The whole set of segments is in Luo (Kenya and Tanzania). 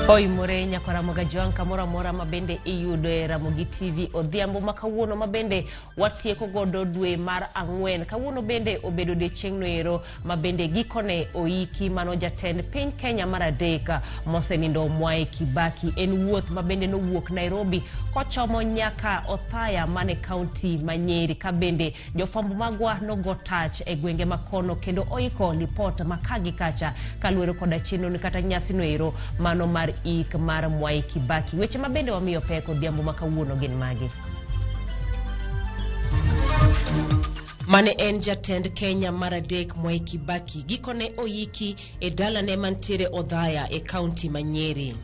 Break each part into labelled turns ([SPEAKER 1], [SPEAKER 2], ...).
[SPEAKER 1] Oimore nyakwa Ramogi Ajwang' kamoro amora ma bende iyudo e Ramogi TV odhiambo ma kawuono ma bende watieko godo dwe mar ang'wen. Kawuono bende obedo odiechieng'no ero ma bende gikone oiki mano jatend piny Kenya mar adek mosenindo Mwai Kibaki. En wuoth ma bende nowuok Nairobi kochomo nyaka Othaya mane kaunti ma Nyeri ka bende jofwambo magwa nogo tach e gwenge ma kono kendo oiko lipot ma ka gi kacha kaluwore koda chenro ni kata nyasi no ero mano mar ik mar Mwai Kibaki. Weche ma bende wamiyo pek odhiambo ma kawuono gin magi.
[SPEAKER 2] Mane en jatend Kenya mar adek Mwai Kibaki gikone oyiki e dalane mantiere Othaya e kaunti ma Nyeri.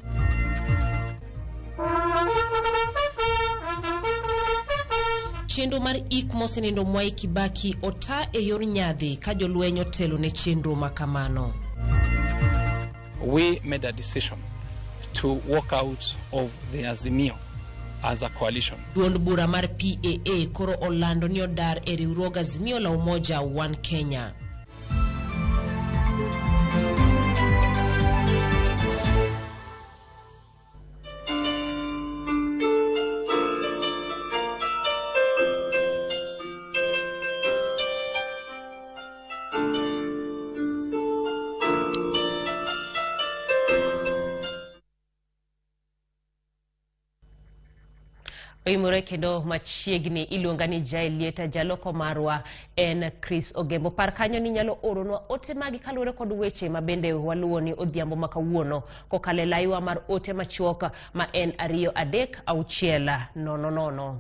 [SPEAKER 2] Chenro mar ik mosenindo Mwai Kibaki ota e yor nyadhi ka jolweny otelo ne chenro ma kamano.
[SPEAKER 3] We made a decision to walk out of the Azimio as a coalition.
[SPEAKER 2] Duond bura mar PAA koro olando ni odar e riwruog Azimio la Umoja One Kenya.
[SPEAKER 1] Oimore kendo machiegni iluonga ni Jael Lieta, jaloko marwa en Chris Ogembo. Par kanyo ni inyalo oronwa ote magi kaluwore kod weche ma bende waluwo ni odhiambo ma kawuono kokalo e laiwa mar ote machuok ma en 2 3 6 0 0.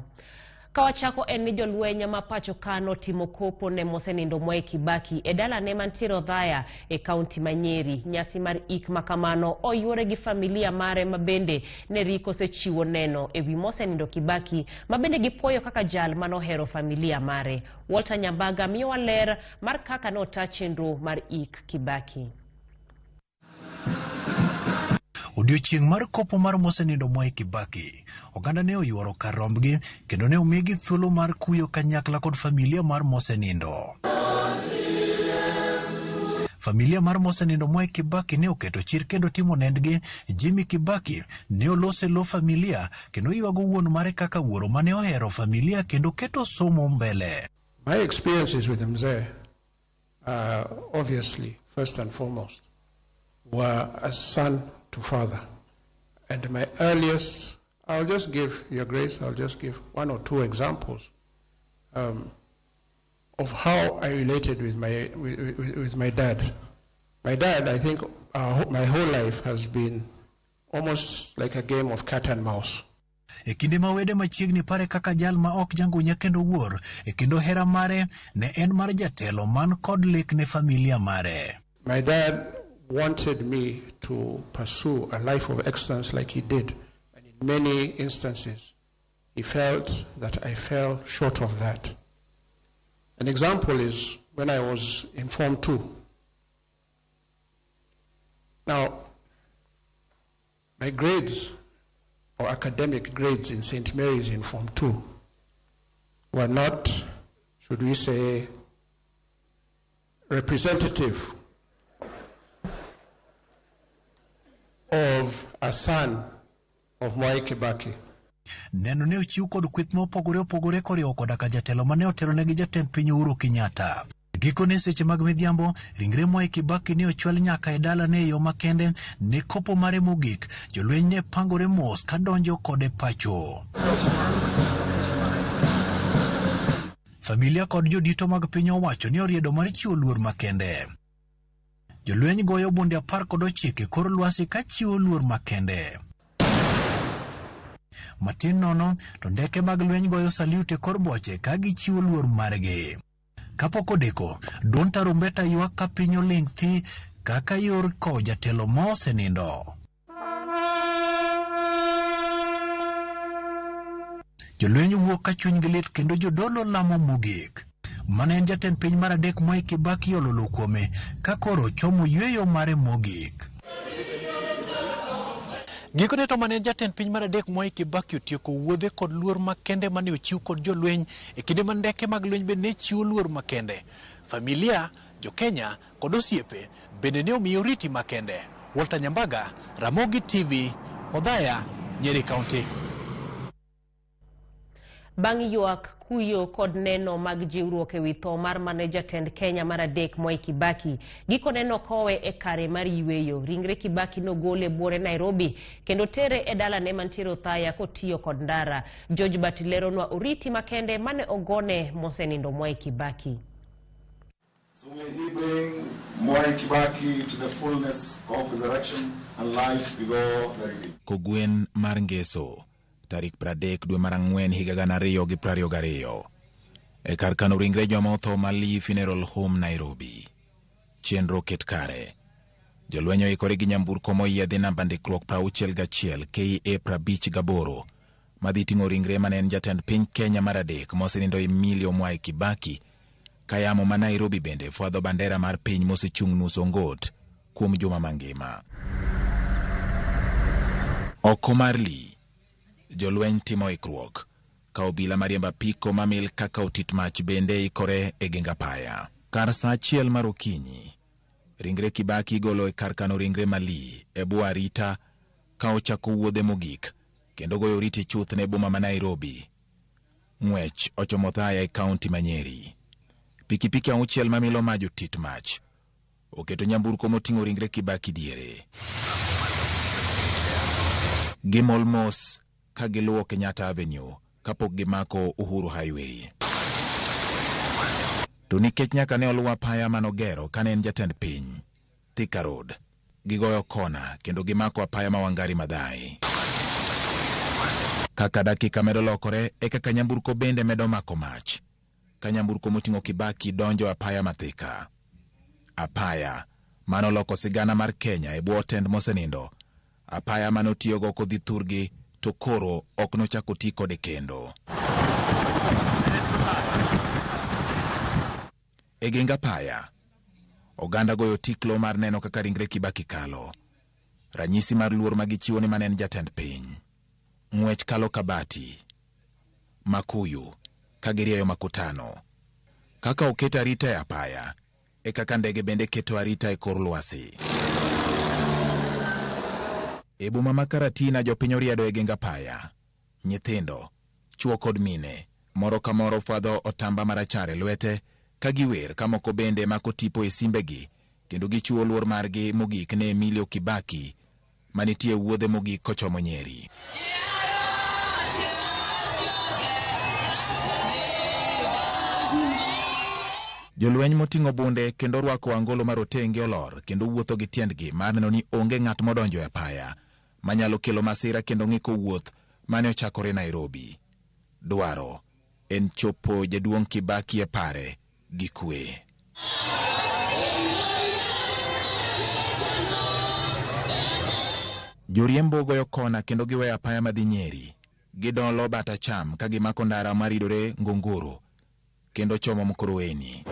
[SPEAKER 1] Kawachako en ni jolweny ma pacho ka notimo kopo ne mosenindo Mwai Kibaki e dalane mantiere Othaya e kaunti ma Nyeri. Nyasi mar ik ma kamano oyuore gi familia mare ma bende ne rik osechiwo neno e wi mosenindo Kibaki ma bende gipuoyo kaka jal manohero familia mare. Walter Nyambaga miyowa ler mar kaka nota chenro mar ik Kibaki.
[SPEAKER 4] Odiochieng' mar kopo mar mosenindo Mwai Kibaki, oganda ne oyuoro kar rombgi kendo ne omigi thuolo mar kuyo kanyakla kod familia mar mosenindo. Familia mar mosenindo Mwai Kibaki ne oketo chir kendo timo nendgi. Jimmy Kibaki ne olose lo familia kendo ywago wuon mare kaka wuoro mane ohero familia kendo keto somo mbele.
[SPEAKER 5] My experiences with Mzee, obviously, first and foremost, were as son to father. And my earliest, I'll just give, Your Grace, I'll just give one or two examples of how I related with my dad. My dad, I think, my whole life has been almost like a game of cat and mouse.
[SPEAKER 4] E kinde ma wede machiegni pare kaka jal ma ok jangunya kendo wuor, e kendo hera mare ne en mar jatelo man kod lek ne familia mare.
[SPEAKER 5] My dad wanted me to pursue a life of excellence like he did, and in many instances he felt that I fell short of that. An example is when I was in Form 2. Now, my grades, or academic grades in St. Mary's in Form 2, were not, should we say, representative of a son of Mwai Kibaki.
[SPEAKER 4] Neno ne ochiw kod kweth mopogore opogore koriwo koda ka jatelo mane otelonegi jatend piny Uhuru Kenyatta. Gikone seche mag midhiambo, ringre Mwai Kibaki ne ochwal nyaka e dalane e yo makende ne kopo mare mogik. Jolweny ne pangore mos ka donjo kode pacho. Familia kod jodito mag piny owacho ni oriedo mar chiwo luor makende. Jolweny goyo bunde 19 e kor lwasi ka chiwo luor makende. Matin nono to ndeke mag lweny goyo salute e kor boche ka gichiwo luor margi. Kapok odeko, duond tarumbeta ywak ka piny oling' thi kaka yor kowo jatelo ma osenindo. Jolweny wuok ka chunygi lit kendo jodolo lamo mogik. Mane en jatend piny mar adek Mwai Kibaki ololo kuome ka koro chomo yweyo mare mogik. Gikone to mane en jatend piny mar adek Mwai Kibaki otieko wuodhe kod luor makende mane ochiw kod jolweny e kinde ma ndeke mag lweny bende ne chiwo luor makende. Familia Jo-Kenya kod osiepe bende ne omiye oriti makende. Walter Nyambaga, Ramogi TV, Othaya, Nyeri County.
[SPEAKER 1] Bang' ywak, kuyo kod neno mag jiwruok ewi tho mar mane jatend Kenya mar adek Mwai Kibaki, gikone nokowe e kare mar yweyo. Ringre Kibaki nogol e buore Nairobi kendo tere e dalane mantiere Othaya kotiyo kod ndara. George Bati leronwa oriti makende mane ogone mosenindo Mwai Kibaki.
[SPEAKER 6] So may he bring Mwai Kibaki to the fullness of resurrection and life with all the redeemed.
[SPEAKER 7] Kogwen mar Ngeso, tarik 30 dwe mar ang'wen higa 2022. E kar kano ringre joma otho ma Lee Funeral Home Nairobi. Chenro oket kare. Jolweny oikore gi nyamburko moyiedhi namba ndikruok 61 KA 58 madhi ting'o ringre mane en jatend piny Kenya mar adek mosenindo Emilio Mwai Kibaki ka yamo ma Nairobi bende fwadho bandera mar piny mosechung' nus ongot kuom juma mangima. Oko mar Lee, jolweny timo ikruok ka obila mariembo apiko mamil kaka otit mach bende ikore e geng apaya. Kar saa achiel mar okinyi, ringre Kibaki igolo e kar kano ringre ma Lee e bwo arita ka ochako wuodhe mogik kendo goyo oriti chuth ne boma ma Nairobi. Ng'wech ochomo Othaya e kaunti ma Nyeri. Pikipiki auchiel mamilo maj otit mach oketo nyamburko moting'o ringre Kibaki diere. Gimol mos ka giluwo Kenyatta Avenue kapok gimako Uhuru Highway. To nikech nyaka ne oluw apaya manogero kane en jatend piny, Thika Road, gigoyo kona kendo gimako apaya ma Wangari Maathai. Kaka dakika medo lokore e kaka nyamburko bende medo mako mach. Ka nyamburko moting'o Kibaki donjo apaya ma Thika. Apaya manoloko sigana mar Kenya e bwo tend mosenindo. Apaya manotiyogo kodhi thurgi to koro ok nochak oti kode kendo. E geng apaya, oganda goyo tiklo mar neno kaka ringre Kibaki kalo. Ranyisi mar luor ma gichiwo ni mane en jatend piny. Ng'wech kalo Kabati, Makuyu, ka girieyo Makutano. Kaka oket arita e apaya, e kaka ndege bende keto arita e kor lwasi. E boma ma Karatina jopiny oriedo e geng apaya. Nyithindo, chwo kod mine, moro ka moro fwadho otamba marachar e lwete ka giwer ka moko bende mako tipo e simbegi kendo gichiwo luor margi mogik ne Emilio Kibaki manitie wuodhe mogik kochomo Nyeri. Jolweny moting'o bunde kendo orwako angolo marotenge olor kendo wuotho gi tiendgi mar neno ni onge ng'at modonjo e apaya manyalo kelo masira kendo ng'iko wuoth mane ochakore Nairobi. Dwaro en chopo jaduong' Kibaki e pare gi kwe. Joriembo goyo kona kendo giweyo apaya madhi Nyeri. Gidolo bat acham ka gimako ndara maridore Ngongoro kendo chomo Mukurweini.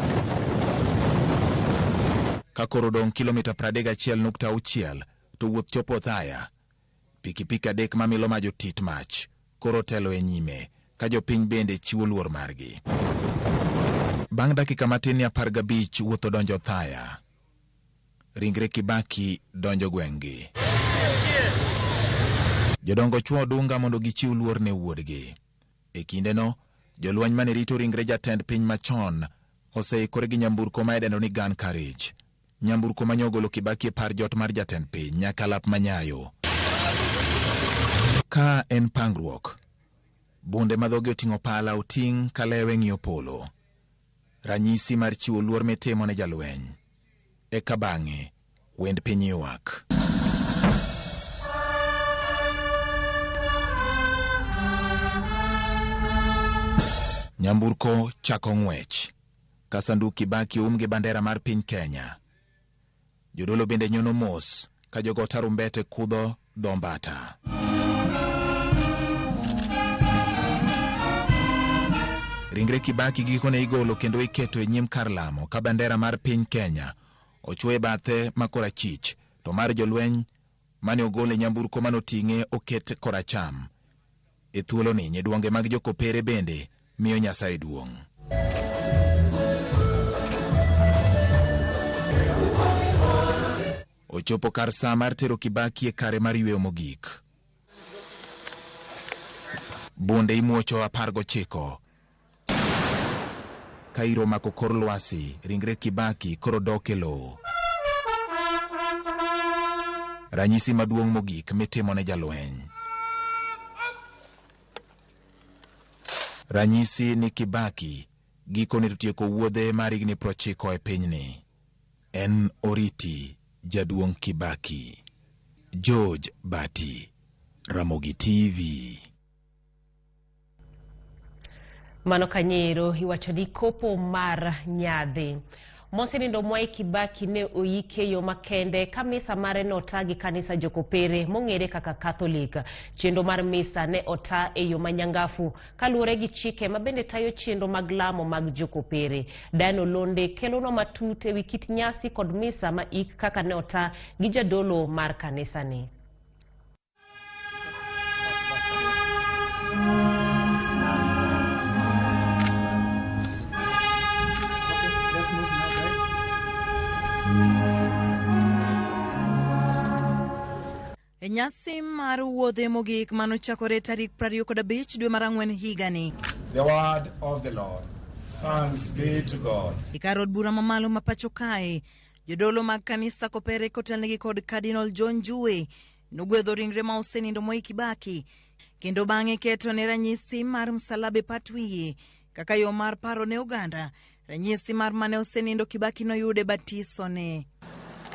[SPEAKER 7] Ka koro odong' kilomita 31.6 to wuoth chopo Othaya. Pikipiki adek mamilo maj otit mach koro telo e nyime ka jopiny bende chiwo luor margi. Bang' dakika matin ni 15 wuoth odonjo Othaya. Ringre Kibaki donjo gweng'gi. Jodongo chwo odunga mondo gichiw luor ne wuodgi. E kindeno, jolweny mane rito ringre jatend piny machon oseikore gi nyamburko ma idendo ni gun carriage. Nyamburko mane ogolo Kibaki e par jot mar jatend piny nyaka lap manyayo. Ka en pangruok, bunde ma dhoge oting'o pala oting' ka lewe ng'iyo polo. Ranyisi mar chiwo luor mitimo ne jalweny. Eka bang'e, wend piny ywak. Nyamburko chako ng'wech. Ka sanduk Kibaki oum gi bandera mar piny Kenya. Jodolo bende nyono mos ka jogo tarumbete kudho dho mbata. Ringre Kibaki gikone igolo kendo iketo e nyim kar lamo ka bandera mar piny Kenya ochwo e bathe ma korachich to mar jolweny mane ogol e nyamburko manoting'e oket koracham. E thuoloni nyidwonge mag jokopere bende miyo Nyasaye duong'. Ochopo kar sa mar tero Kibaki e kare mar yweyo mogik. Bunde imuocho 19. Ka iro omako kor lwasi, ringre Kibaki koro dok e lowo. Ranyisi maduong' mogik mitimo ne jalweny. Ranyisi ni Kibaki gikone to tieko wuodhe mar higni 90 e pinyni. En oriti jaduong' Kibaki. George Bati, Ramogi TV.
[SPEAKER 1] Mano kanyero iwacho ni kopo mar nyadhi. Mosenindo Mwai Kibaki ne oyike e yo makende ka misa mare nota gi kanisa jokopere mong'ere kaka Catholic. Chenro mar misa ne ota e yo manyangafu kaluwore gi chike ma bende tayo chenro mag lamo mag jokopere. Diana Olonde kelonwa matut ewi kit nyasi kod misa ma ik kaka ne ota gi jadolo mar kanisani.
[SPEAKER 8] E nyasi mar wuodhe mogik manochakore tarik 25 dwe mar ang'wen higani.
[SPEAKER 6] The word of the Lord. Thanks be to God.
[SPEAKER 8] E kar od bura mamalo ma pacho kae, jodolo mag kanisa Kopere kotelnegi kod Cardinal John Njue nogwedho ringre ma osenindo Mwai Kibaki kendo bang'e keto ne ranyisi mar msalaba e pat wiye kaka yo mar paro ne oganda ranyisi mar mane osenindo Kibaki noyude batisone.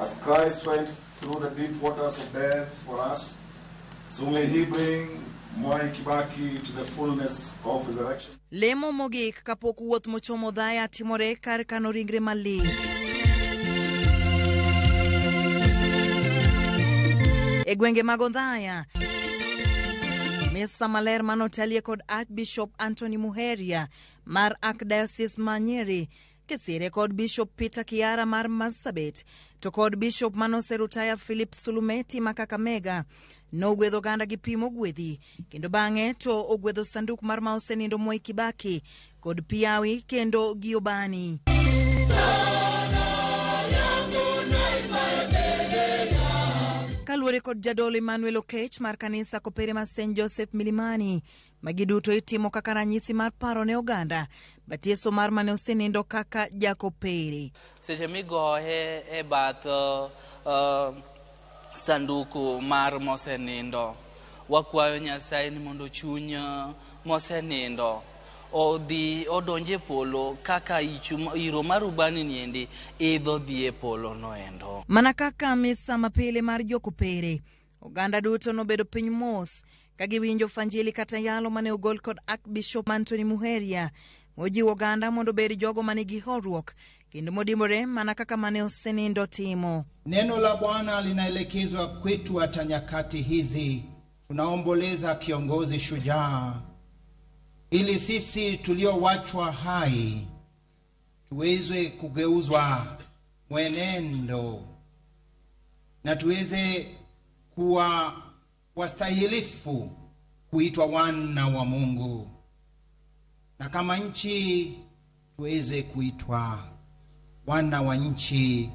[SPEAKER 6] As Christ went through the deep waters of death for us, so may he bring Mwai Kibaki to the fullness of resurrection.
[SPEAKER 8] Lemo mogik kapok wuoth mochomo Othaya timore kar kano ringre maling'. E gwenge mag Othaya, misa maler manotelie kod Archbishop Anthony Muheria mar Archdiocese ma Nyeri kisire kod Bishop Peter Kiara mar Marsabit to kod Bishop manoserutaya Philip Sulumeti ma Kakamega nogwedho oganda gi pi mogwedhi kendo bang'e to ogwedho sanduk mar ma osenindo Mwai Kibaki kod piawi kendo gi obani. Kaluwore kod jadolo Emmanuel Okech mar kanisa Kopere mar St. Joseph Milimani, magi duto itimo kaka ranyisi mar paro ne oganda batiso mar mane osenindo kaka jakopere.
[SPEAKER 9] Seche migoye e bath sanduku mar mosenindo, wakwayo Nyasaye ni mondo chuny mosenindo odhi odonje polo kaka iro mar ubani niendi idho dhi e polo noendo.
[SPEAKER 8] Mana kaka misa mapile mar jokopere, oganda duto nobedo piny mos ka giwinjo fanjili kata yalo mane ogol kod Archbishop Anthony Muheria mojiwo oganda mondo obed jogo manigi horuok kendo modimbore mana kaka mane osenindo timo.
[SPEAKER 10] Neno la Bwana linaelekezwa kwetu hata nyakati hizi. Tunaomboleza kiongozi shujaa, ili sisi tuliowachwa hai tuweze kugeuzwa mwenendo na tuweze kuwa wastahilifu kuitwa wana wa Mungu, na kama nchi tuweze kuitwa wana wa nchi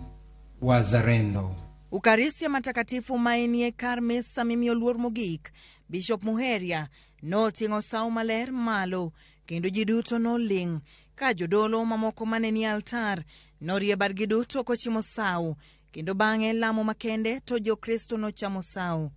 [SPEAKER 10] wazalendo.
[SPEAKER 8] Ukaristia matakatifu mainie kar misa mimiyo luor mogik, Bishop Muheria noting'o sawo maler malo kendo ji duto noling' ka jodolo mamoko mane nie altar norie badgi duto kochimo sawo kendo bang'e lamo makende to jokristo nochamo sawo.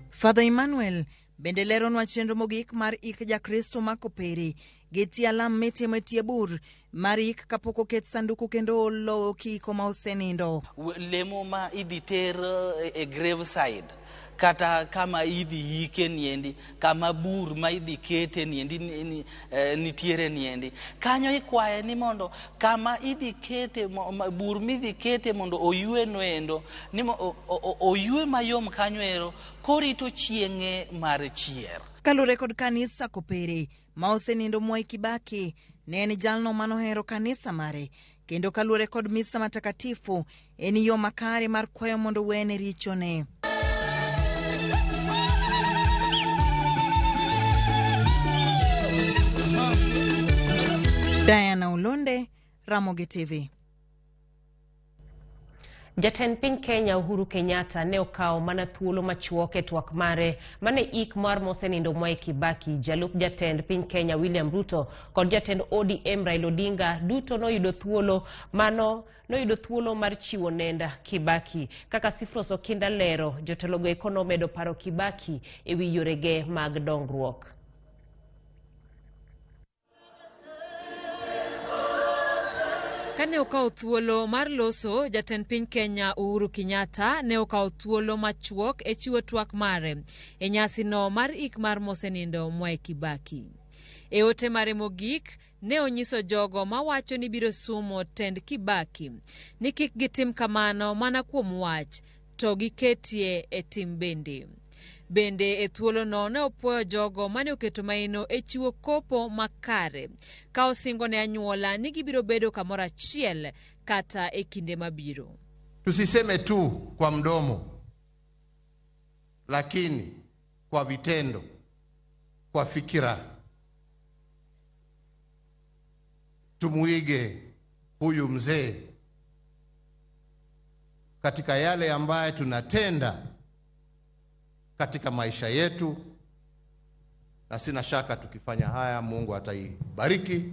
[SPEAKER 8] Father Emmanuel bende leronwa chenro mogik mar ik jakristo ma Kopere gi tie alam mitimo e tie bur mar ik kapok oket sanduku kendo ol lowo kiko ma osenindo.
[SPEAKER 9] Lemo ma idhi ter e graveside kata kama idhi ike niendi, kama bur ma idhi kete niendi nitiere niendi. Kanyo ikwaye ni mondo kama idhi kete bur midhi kete mondo oywe noendo, ni oywe mayom kanyo ero korito chieng'e mar chier.
[SPEAKER 8] Kaluwore kod kanisa Kopere ma osenindo Mwai Kibaki ne en jalno manohero kanisa mare kendo kaluwore kod misa matakatifu en yo makare mar kwayo mondo wene richone. Diana Olonde, Ramogi TV.
[SPEAKER 1] Jatend piny Kenya Uhuru Kenyatta ne okawo mana thuolo machuok e twak mare mane ik mar mosenindo Mwai Kibaki, jalup jatend piny Kenya William Ruto kod jatend ODM Raila Odinga duto noyudo thuolo mano noyudo thuolo mar chiwo nenda Kibaki. Kaka Sifros Okinda lero, jotelogo eko nomedo paro Kibaki ewi yorege mag dongruok.
[SPEAKER 11] Kane okawo thuolo mar loso, jatend piny Kenya Uhuru Kenyatta ne okawo thuolo machuok e chiwo twak mare e nyasino mar ik mar mosenindo Mwai Kibaki. E ote mare mogik, ne onyiso jogo mawacho ni biro sumo tend Kibaki ni kik gitim kamano mana kuom wach, to giketie e tim bende. Bende e thuolono ne opuoyo jogo mane oketo maino e chiwo kopo makare ka osingo ne anyuola ni gibiro bedo kamoro achiel kata e kinde mabiro.
[SPEAKER 12] Tusiseme tu kwa mdomo, lakini kwa vitendo, kwa fikira. Tumuige huyu mzee katika yale ambayo tunatenda katika maisha yetu, na sina shaka tukifanya haya Mungu ataibariki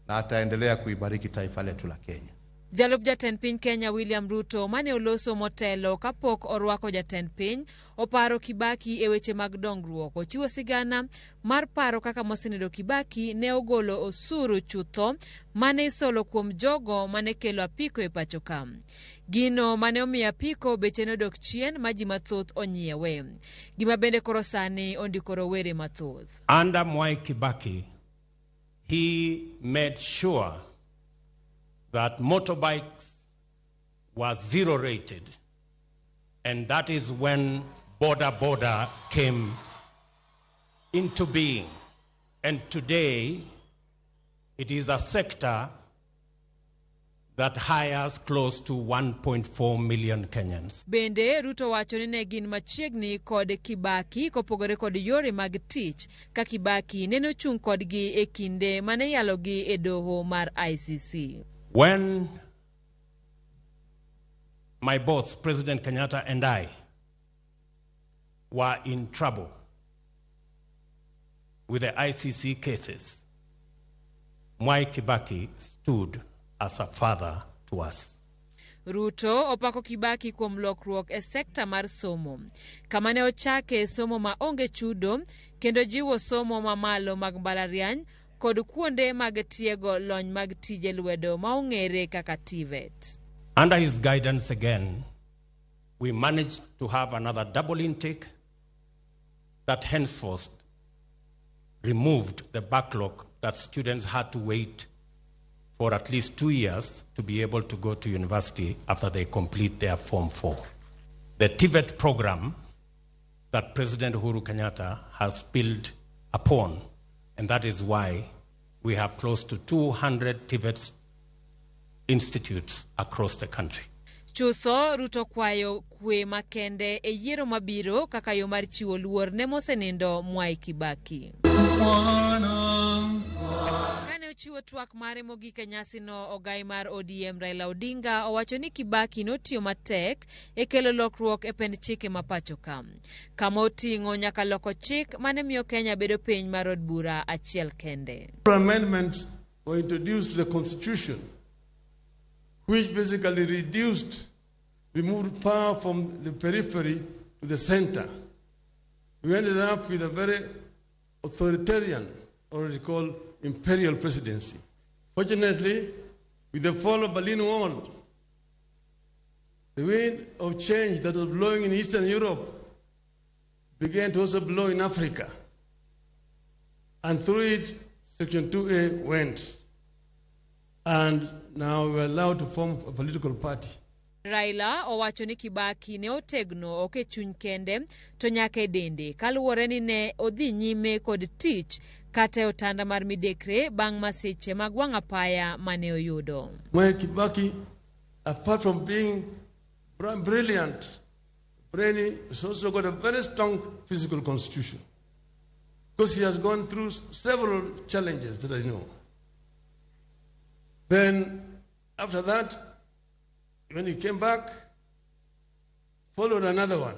[SPEAKER 12] na ataendelea kuibariki taifa letu la Kenya.
[SPEAKER 11] Jalup jatend piny Kenya William Ruto mane oloso motelo kapok orwako jatend piny oparo Kibaki e weche mag dongruok. Ochiwo sigana mar paro kaka mosenindo Kibaki ne ogolo osuru chutho mane isolo kuom jogo mane kelo apiko e pacho ka. Gino mane omiyo apiko beche nodok chien ma ji mathoth onyiewe. Gima bende koro sani ondiko rowere mathoth.
[SPEAKER 13] Under Mwai Kibaki, he made sure that motorbikes were zero rated, and that is when Boda Boda came into being. And today, it is a sector that hires close to 1.4 million Kenyans.
[SPEAKER 11] Bende Ruto wacho ni ne gin machiegni kod Kibaki kopogore kod yore mag tich ka Kibaki nene ochung' kodgi e kinde mane yalogi e doho mar ICC.
[SPEAKER 13] When my boss, President Kenyatta, and I were in trouble with the ICC cases, Mwai Kibaki stood as a father to us.
[SPEAKER 11] Ruto opako Kibaki kuom lokruok e sekta mar somo, kama ne ochake somo ma onge chudo kendo jiwo somo mamalo mag mbalariany kod kuonde mag tiego lony mag tije lwedo ma ong'ere kaka TVET.
[SPEAKER 13] Under his guidance again, we managed to have another double intake that henceforth removed the backlog that students had to wait for at least 2 years to be able to go to university after they complete their Form 4. The TVET program that President Uhuru Kenyatta has built upon, and that is why we have close to 200 TVET institutes across the country.
[SPEAKER 11] Chutho, Ruto kwayo kwe makende e yiero mabiro kaka yo mar chiwo luor ne mosenindo Mwai Kibaki. Kane ochiwo twak mare mogik e nyasino, ogai mar ODM Raila Odinga owacho ni Kibaki notiyo matek e kelo lokruok e pend chike ma pacho ka, kama oting'o nyaka loko chik mane miyo Kenya bedo piny mar od bura achiel kende.
[SPEAKER 14] Amendments were introduced to the Constitution, which basically removed power from the periphery to the center. We ended up with a very authoritarian, or we call imperial presidency. Fortunately, with the fall of Berlin Wall, the wind of change that was blowing in Eastern Europe began to also blow in Africa. And through it, Section 2A went. And now we're allowed to form a political party.
[SPEAKER 11] Raila owacho ni Kibaki ne otegno ok e chuny kende to nyaka e dende kaluwore ni ne odhi nyime kod tich kata e otanda mar midekre bang' masiche mag wang' apaya mane oyudo.
[SPEAKER 14] Mwai Kibaki, apart from being brilliant, brainy, has also got a very strong physical constitution. Because he has gone through several challenges that I know. Then, after that, when he came back, Followed another one,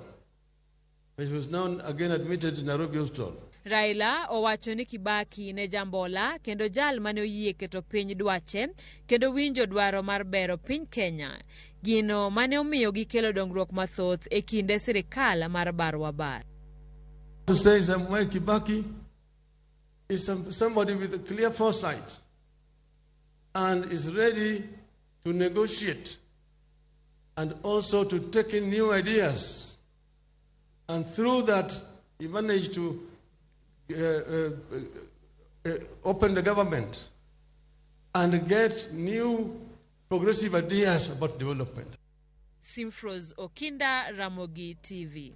[SPEAKER 14] which was now again admitted to Nairobi Hospital.
[SPEAKER 11] Raila owacho ni Kibaki ne jambola kendo jal mane oyie keto piny dwache kendo winjo dwaro mar bero piny Kenya. Gino mane omiyo gikelo dongruok mathoth e kinde sirikal mar barwa bar.
[SPEAKER 14] To say that Mwai Kibaki is somebody with a clear foresight and is ready to negotiate and also to take in new ideas. And through that, he managed to open the government and get new progressive ideas about development.
[SPEAKER 11] Simfros Okinda, Ramogi TV.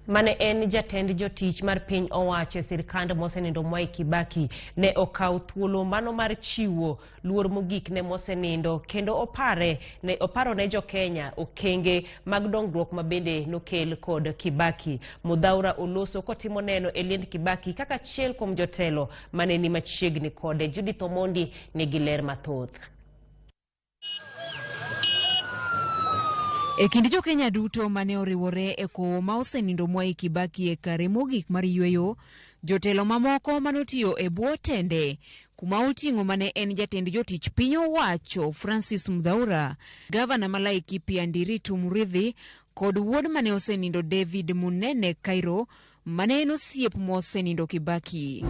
[SPEAKER 1] Mane en jatend jotich mar piny owacho e sirkand mosenindo Mwai Kibaki ne okawo thuolo mano mar chiwo luor mogik ne mosenindo kendo opare ne oparo ne jokenya okenge mag dongruok ma bende nokel kod Kibaki. Mudhaura oloso kotimo neno e liend Kibaki kaka achiel kuom jotelo mane ni machiegni kode. Judith Omondi nigi ler mathoth.
[SPEAKER 15] E kind jokenya duto mane oriwore e kowo ma osenindo Mwai Kibaki e kare mogik mar yweyo, jotelo mamoko manotiyo e bwo tende kuma oting'o mane en jatend jotich piny owacho Francis Mudhaura, gavana ma Laikipia Ndiritu Murithi kod wuod mane osenindo David Munene Kairo mane en osiep mosenindo Kibaki.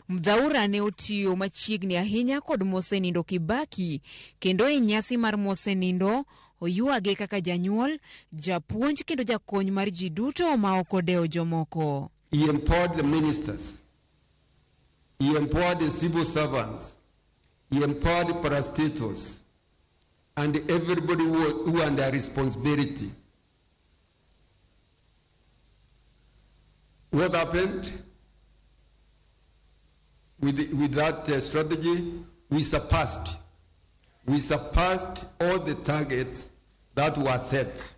[SPEAKER 15] Mudhaura ne otiyo machiegni ahinya kod mosenindo Kibaki kendo e nyasi mar mosenindo oywage kaka janyuol, japuonj kendo jakony mar ji duto ma ok odewo jomoko.
[SPEAKER 16] He empowered the ministers. He empowered the civil servants. He empowered the parastatals and everybody who had their responsibility. What happened? With that strategy, we surpassed. We surpassed all the targets that were set.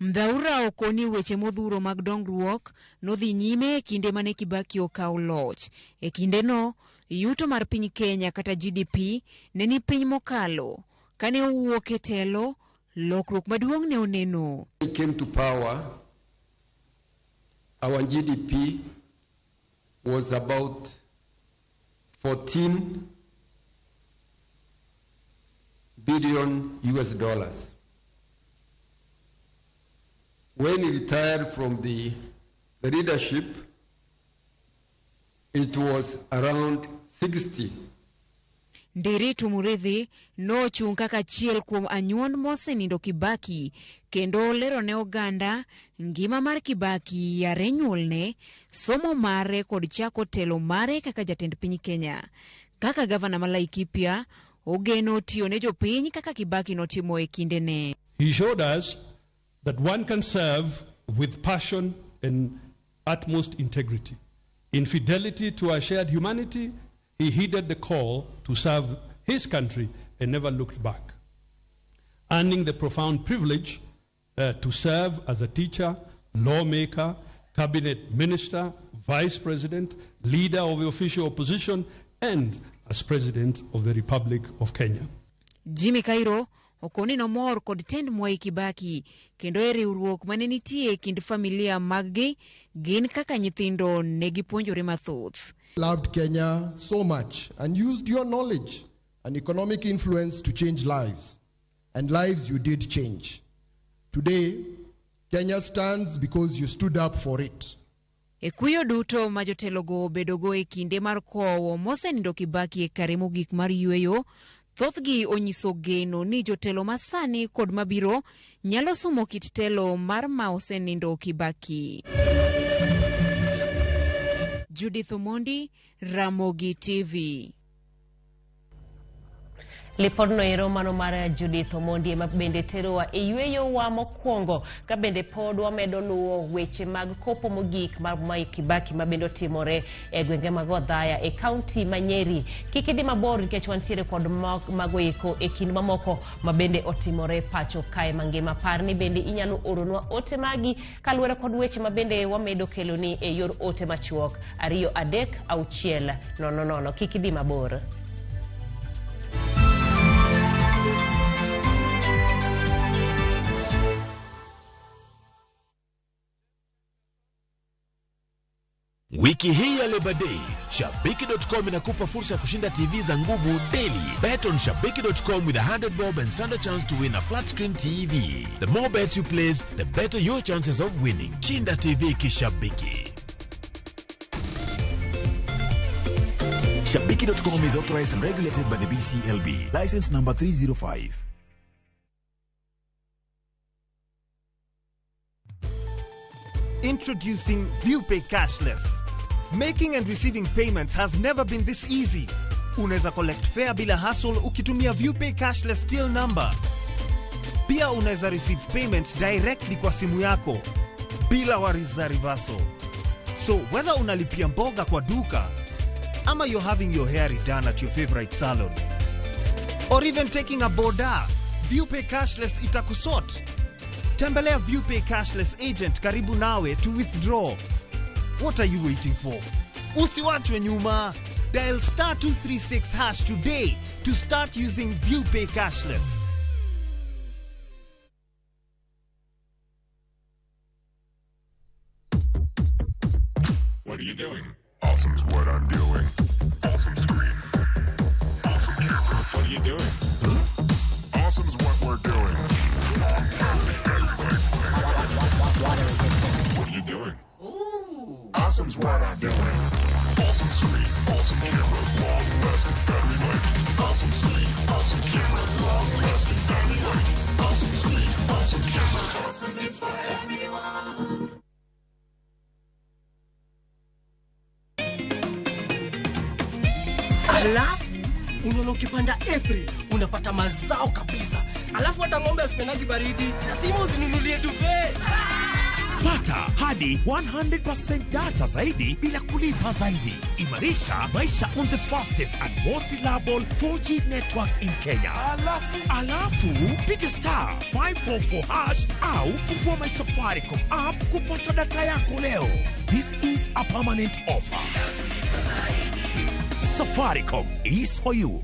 [SPEAKER 15] Mudhaura okoni weche modhuro mag dongruok nodhi nyime e kinde mane Kibaki okawo loch. E kindeno, yuto mar piny Kenya kata GDP ne ni piny mokalo. Kane owuok e telo, lokruok maduong' ne oneno.
[SPEAKER 16] When he came to power, our GDP was about 14 billion US dollars. When he retired from the leadership, it was around 60.
[SPEAKER 15] Ndiritu Murithi nochung' kaka achiel kuom anyuond mosenindo Kibaki kendo lero ne oganda ngima mar Kibaki yare nyuolne, somo mare kod chako telo mare kaka jatend piny Kenya. Kaka gavana ma Laikipia, ogeno tiyo ne jopiny kaka Kibaki notimo e kindene.
[SPEAKER 14] He showed us that one can serve with passion and utmost integrity. In fidelity to our shared humanity, he heeded the call to serve his country and never looked back, earning the profound privilege to serve as a teacher, lawmaker, cabinet minister, vice president, leader of the official opposition, and as president of the Republic of Kenya.
[SPEAKER 15] Jimmy Kairo okoni nomor kod tend Mwai Kibaki kendo e riwruok mane nitie e kind familia maggi gin kaka nyithindo negipuonjore mathoth.
[SPEAKER 17] Loved Kenya so much and used your knowledge and economic influence to change lives, and lives you did change. Today, Kenya stands because you stood up for it.
[SPEAKER 15] E kuyo duto ma jotelogo obedogo e kinde mar kowo mosenindo Kibaki e kare mogik mar yweyo, thothgi onyiso geno ni jotelo masani kod mabiro nyalo sumo kit telo mar ma osenindo Kibaki. Judith Omondi, Ramogi TV.
[SPEAKER 1] Lipodno ero mano mar Judith Omondi ema bende terowa e yweyowa mokwongo ka bende pod wamedo luwo weche mag kopo mogik mar Mwai Kibaki ma bende otimore e gwenge mag Othaya e kaunti ma Nyeri. Kik idhi mabor nikech wantiere kod mago eko e kind mamoko ma bende otimore pacho kae mangima. Par ni bende inyalo oronwa ote magi kaluwore kod weche ma bende wamedo keloni e yor ote machuok 2 3 6 0 0. Kik idhi mabor.
[SPEAKER 18] Wiki hii ya Labor Day, Shabiki.com inakupa fursa ya kushinda TV za nguvu daily. Bet on Shabiki.com with a 100 bob and stand a chance to win a flat screen TV. The more bets you place, the better your chances of winning. Shinda TV kishabiki. Shabiki.com is authorized and regulated by the BCLB. License number 305.
[SPEAKER 19] Introducing ViewPay Cashless. Making and receiving payments has never been this easy. Unaweza collect fare bila hassle ukitumia ViewPay Cashless till number. Pia unaweza receive payments directly kwa simu yako bila worries za reversal. So whether unalipia mboga kwa duka ama you're having your hair redone at your favorite salon or even taking a boda, ViewPay Cashless itakusort. Tembelea ViewPay Cashless agent karibu nawe to withdraw. What are you waiting for? Usiwachwe nyuma. Dial star 236 hash today to start using ViewPay Cashless.
[SPEAKER 20] What are you doing? Awesome's what I'm doing. Awesome screen. Awesome camera. What are you doing? Huh? Awesome's what we're doing.
[SPEAKER 21] Water resistant.
[SPEAKER 20] What are you doing? Ooh. Awesome's what I'm doing. Awesome screen. Awesome camera. Long lasting battery life. Awesome screen. Awesome camera. Long lasting battery life. Awesome screen. Awesome camera.
[SPEAKER 21] Awesome is for everyone.
[SPEAKER 22] Alafu unaona ukipanda April unapata mazao kabisa. Alafu hata ng'ombe asipendagi baridi, lazima usinunulie duvet.
[SPEAKER 23] Pata hadi 100% data zaidi bila kulipa zaidi. Imarisha maisha on the fastest and most reliable 4G network in Kenya. Alafu piga star 544 hash au fungua my Safaricom app kupata data yako leo. This is a permanent offer. Safaricom is for you.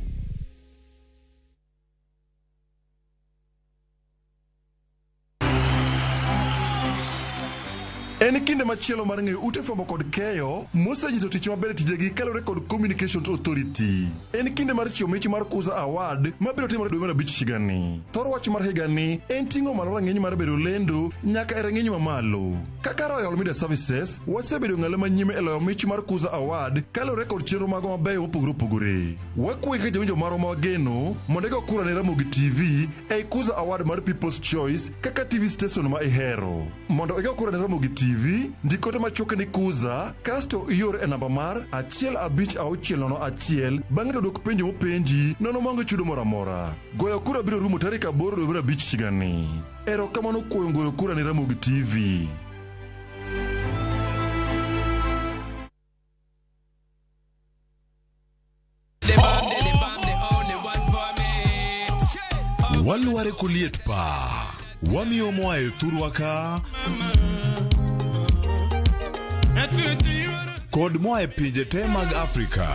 [SPEAKER 24] En kinde machielo mar ng'eyo ute fwambo kod keyo mosenyiso tich maber e tijegi kaluwore kod Communications Authority. En kinde mar chiwo mich mar Kuza Award mabiro timore dwe mar abich higani. Thor wach mar higani en ting'o malo rang'iny mar bedo lendo nyaka e rang'iny mamalo. Kaka Royal Media Services, wasebedo ng'alo manyime e loyo mich mar Kuza Award kaluwore kod chenro magwa mabeyo mopogore opogore. Wakwayi kaka jawinjo marwa ma wageno mondo igo kura ne Ramogi TV ei Kuza Award mar People's Choice kaka TV station ma ihero. Mondo igo kura ne Ramogi TV, ndik ote machuok ni Kuza kasto ior e namba mar 15601 bang'e to dwok penjo mopenji nono maonge chudo moro amora. Goyo kura biro rumo tarik 8 dwe mar abich higani. Erokamano kuom goyo kura ne Ramogi TV.
[SPEAKER 25] Walware koliet pa wamiyo moa e thurwa ka kod moa e pinje te mag Afrika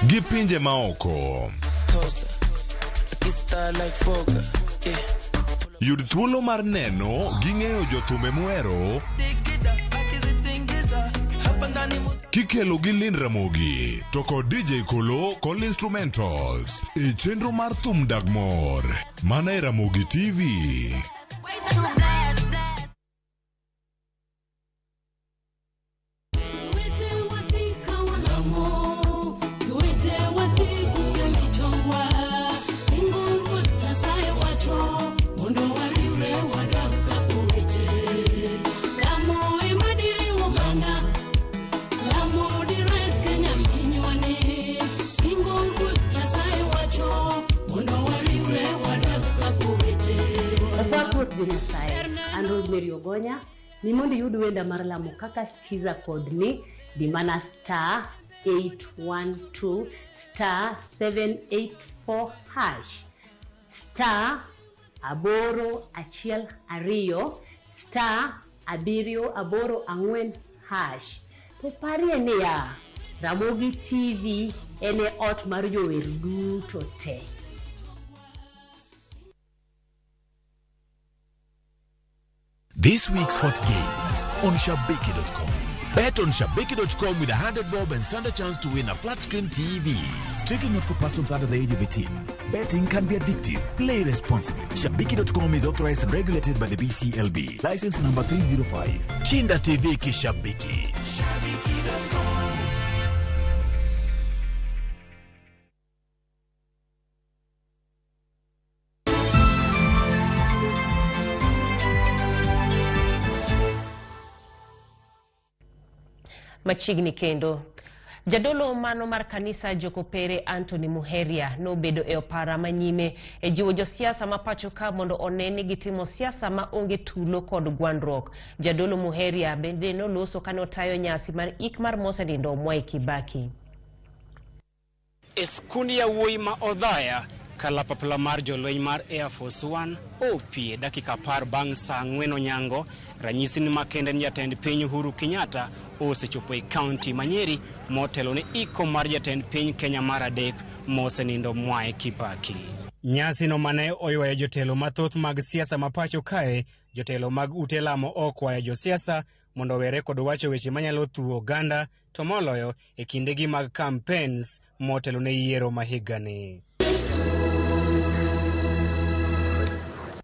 [SPEAKER 25] gi pinje maoko. Yud thuolo mar neno gi ng'eyo jothumbe muhero kikelo gi Lynn Ramogi to kod DJ Kolo kod instrumentals e chenro mar thum dag mor mana e Ramogi TV.
[SPEAKER 1] An Rosemary Ogonya ni mondo iyud wenda mar lamo kaka skiza kod ni di mana star 812 star 784 hash star 812 star 784 hash. To parie niya, Ramogi TV en e ot mar jower duto te.
[SPEAKER 18] This week's hot games on Shabiki.com. Bet on Shabiki.com with 100 bob and stand a chance to win a flat screen TV.
[SPEAKER 23] Strictly not for persons under the age of 18. Betting can be addictive. Play responsibly. Shabiki.com is authorized and regulated by the BCLB. License number 305.
[SPEAKER 18] Shinda TV Kishabiki.
[SPEAKER 1] Machiegni kendo. Jadolo mano mar kanisa Jokopere Anthony Muheria nobedo e opara manyime e jiwo josiasa ma pacho ka mondo one ni gitimo siasa ma onge tulo kod gwandruok. Jadolo Muheria bende noloso kane otayo nyasi mar ik mar mosenindo Mwai Kibaki.
[SPEAKER 2] E skund yawuoyi ma Othaya, kalapapla mar jolweny mar Air Force One opie dakika 10 bang' saa 4 onyango. Ranyisi ni makende ni jatend piny Uhuru Kenyatta osechopo e kaunti ma Nyeri motelo ne iko mar jatend piny Kenya mar adek mosenindo Mwai Kibaki. Nyasi no mane oywayo jotelo mathoth mag siasa ma pacho kae, jotelo mag ute lamo okwayo josiasa mondo owere kod wacho weche manyalo thuo oganda to moloyo e kindegi mag campaigns motelo ne yiero ma higani.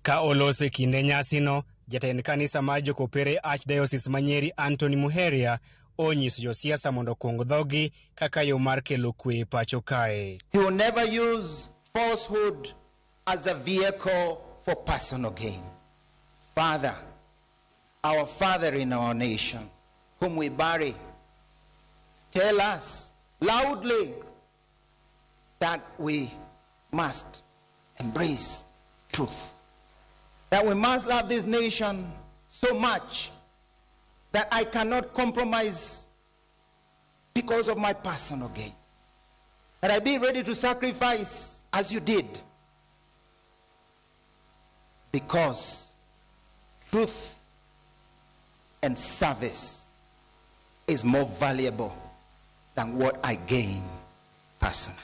[SPEAKER 2] Ka oloso e kinde nyasino, jatend kanisa mar Jokopere Archdiocese ma Nyeri Anthony Muheria onyiso josiasa mondo okuong dhogi kaka yo mar kelo kwe e pacho kae.
[SPEAKER 10] You never use falsehood as a vehicle for personal gain. Father, our Father in our nation, whom we bury, tell us loudly that we must embrace truth, that we must love this nation so much that I cannot compromise because of my personal gain, that I be ready to sacrifice as you did, because truth and service is more valuable than what I gain personally.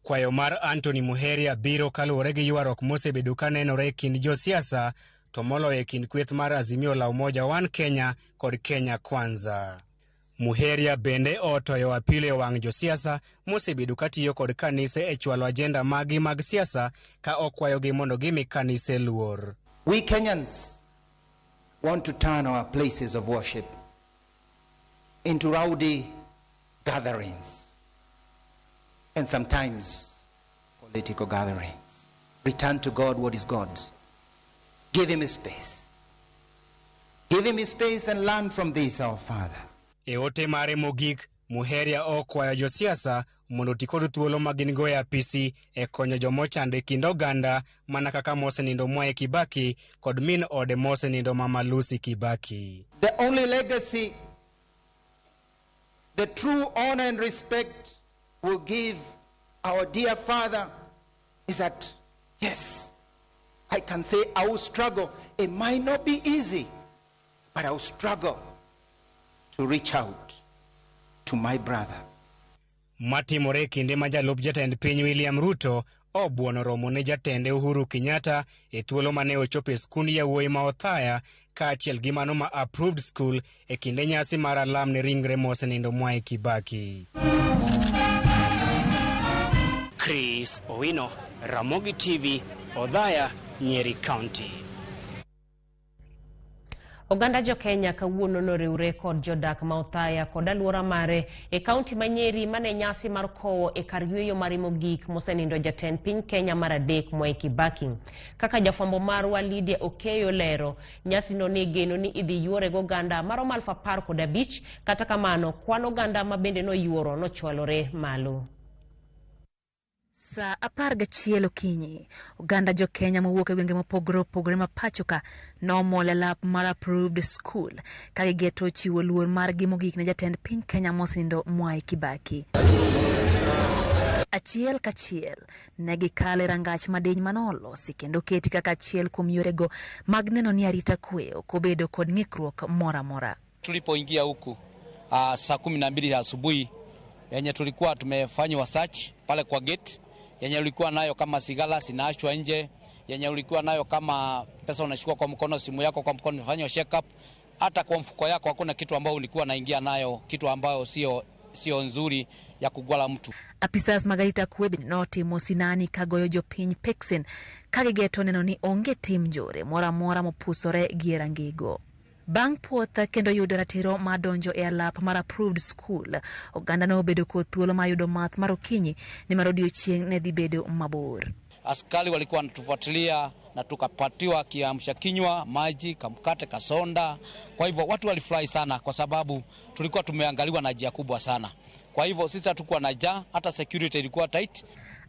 [SPEAKER 2] Kwayo mar Anthony Muheria biro kaluwore gi ywaruok mosebedo ka nenore e kind josiasa to moloyo e kind kweth mar Azimio la Umoja One Kenya kod Kenya Kwanza. Muheria bende otoyo apilo e wang' josiasa mosebedo katiyo kod kanise e chwalo ajenda maggi mag siasa ka okwayogi mondo gimi kanise luor.
[SPEAKER 10] We Kenyans want to turn our places of worship into rowdy gatherings and sometimes political gatherings. Return to God what is God's. Give him his space. Give him his space and learn from this, our Father.
[SPEAKER 2] E ote mare mogik, Muheria okwayo josiasa mondo oti kod thuolo ma gin go e apisi e konyo jomochando e kind oganda mana kaka mosenindo Mwai Kibaki kod min ode mosenindo Mama Lucy Kibaki.
[SPEAKER 10] The only legacy, the true honor and respect we'll give our dear father is that, yes, I can say I will struggle. It might not be easy, but I will struggle to reach out to my brother.
[SPEAKER 2] Matimore e kinde ma jalup jatend piny William Ruto obuono romo ne jatende Uhuru Kenyatta e thuolo mane ochopo e skund yawuoyi ma Othaya kaachiel gi mano ma Approved School e kinde nyasi mar alam ne ringre mosenindo Mwai Kibaki. Chris Owino, Ramogi TV, Othaya, Nyeri County.
[SPEAKER 1] Oganda jo Kenya kawuono noriwre kod jodak ma Othaya kod alwora mare e kaunti ma Nyeri mane nyasi mar kowo e kar yweyo mare mogik mosenindo jatend piny Kenya mar adek Mwai Kibaki. Kaka jafwambo marwa Lydia Okeyo lero, nyasino ne geno ni idhi yuore goganda maromo 15,000, kata kamano kwan oganda ma bende noyuoro nochwalore malo.
[SPEAKER 3] Saa 11 okinyi, oganda jo Kenya mowuok e gwenge mopogore opogore ma pacho ka nomol e lap mar Approved School ka gigeto chiwo luor margi mogik ne jatend piny Kenya mosenindo Mwai Kibaki. Achiel kachiel ne gikalo e rangach madiny manolosi kendo keti kaka achiel kuom yorego mag neno ni arita kwe ok obedo kod ng'ikruok moro amora.
[SPEAKER 4] Tulipoingia huku saa 12 asubuhi yenye tulikuwa tumefanywa search pale kwa gate, yenye ulikuwa nayo kama sigara zinaachwa nje, yenye ulikuwa nayo kama pesa unachukua kwa mkono, simu yako kwa mkono, unafanya check up, hata kwa mfuko yako hakuna kitu ambayo ulikuwa naingia nayo, kitu ambayo sio nzuri ya kugwala mtu.
[SPEAKER 3] Apisas mag arita kwe bende notimo sinani ka goyo jopiny peksen ka gigeto neno ni onge tim njore moro amora mopusore gi e rangego. Bang' puoth kendo yudo ratiro mar donjo e alap mar approved school, oganda ne obedo kod thuolo mar yudo math mar okinyi nimar odiochieng' ne dhi bedo mabor.
[SPEAKER 4] Askari walikuwa wanatufuatilia na tukapatiwa kiamsha kinywa, maji, kamkate, kasonda. Kwa hivyo watu walifurahi sana kwa sababu tulikuwa tumeangaliwa na njia kubwa sana. Kwa hivyo sisi hatukuwa na njaa, hata security ilikuwa tight.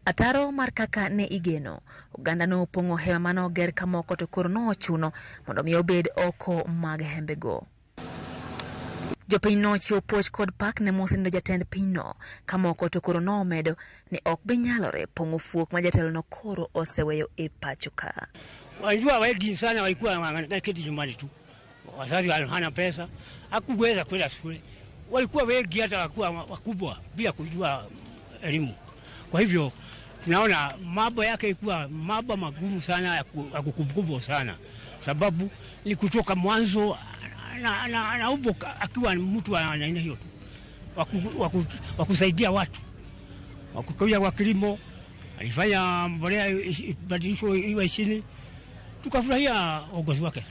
[SPEAKER 3] Ataro mar kaka ne igeno, oganda ne opong'o hema mane oger kamoko to koro nochuno mondo mi obed oko mag hembego. Jopiny nochiwo puoch kod pak ne mosenindo jatend pinyno, kamoko to koro nomedo ni ok bi nyalore pong'o fuok ma jatelono koro oseweyo e pacho ka.
[SPEAKER 5] Wajua wengi sana walikuwa wanaketi nyumbani tu, wazazi hawana pesa, hakuweza kwenda shule. Walikuwa wengi hata wakuwa wakubwa bila kujua elimu. Kwa hivyo tunaona mambo yake ilikuwa mambo magumu sana ya kukumbukwa sana, sababu ni kutoka mwanzo na ubo akiwa mtu ana aina hiyo tu wakusaidia watu wakukuja kwa kilimo, alifanya mbolea ibadilishwe iwe chini, tukafurahia uongozi wake.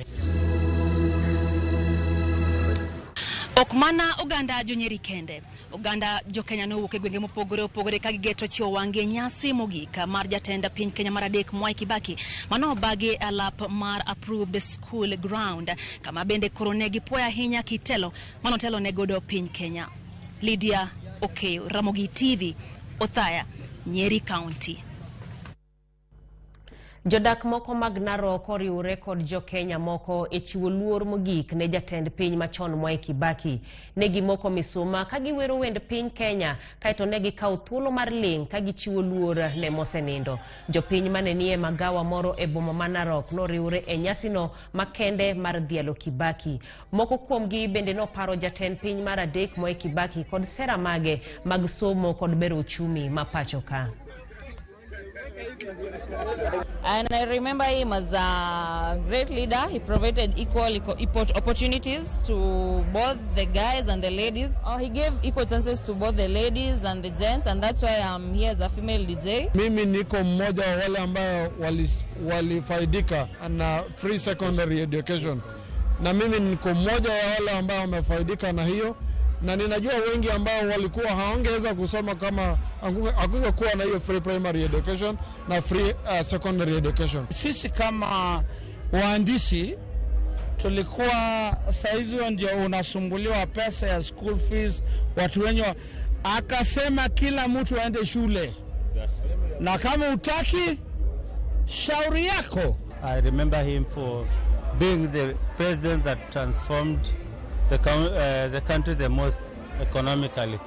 [SPEAKER 3] Ok mana oganda jo Nyeri kende, oganda jo Kenya nowuok e gwenge mopogore opogore ka gigeto chiwo wang'gi e nyasi mogik mar jatend piny Kenya mar adek Mwai Kibaki mano obagi e alap mar approved school ground, kama bende koro ne gipuoyo ahinya kitelo manotelo ne godo piny Kenya. Lydia Okeyo, Ramogi TV, Othaya, Nyeri County.
[SPEAKER 1] Jodak moko mag Narok oriwre kod jo Kenya moko e chiwo luor mogik ne jatend piny machon Mwai Kibaki. Ne gimoko misuma ka giwero wend piny Kenya kaeto ne gikawo thuolo mar ling' ka gichiwo luor ne mosenindo. Jopiny mane nie magawa moro e boma ma Narok noriwre e nyasino makende mar dhialo Kibaki. Moko kuomgi bende noparo jatend piny mar adek Mwai Kibaki kod sera mage mag somo kod bero uchumi ma pacho ka.
[SPEAKER 6] And I remember him as a great leader. He provided equal opportunities to both the guys and the ladies. He gave equal chances to both the ladies and the gents, and that's why I'm here as a female DJ.
[SPEAKER 7] Mimi niko mmoja wa wale ambao walifaidika na free secondary education. Na mimi niko mmoja wa wale ambao wamefaidika na hiyo. Na ninajua wengi ambao walikuwa haongeweza kusoma kama hakungekuwa na hiyo free primary education na free secondary education.
[SPEAKER 8] Sisi kama waandishi tulikuwa saizi ndio unasumbuliwa pesa ya school fees, watu wenye akasema kila mtu aende shule. Na kama utaki shauri yako.
[SPEAKER 9] I remember him for being the president that transformed the country the most economically.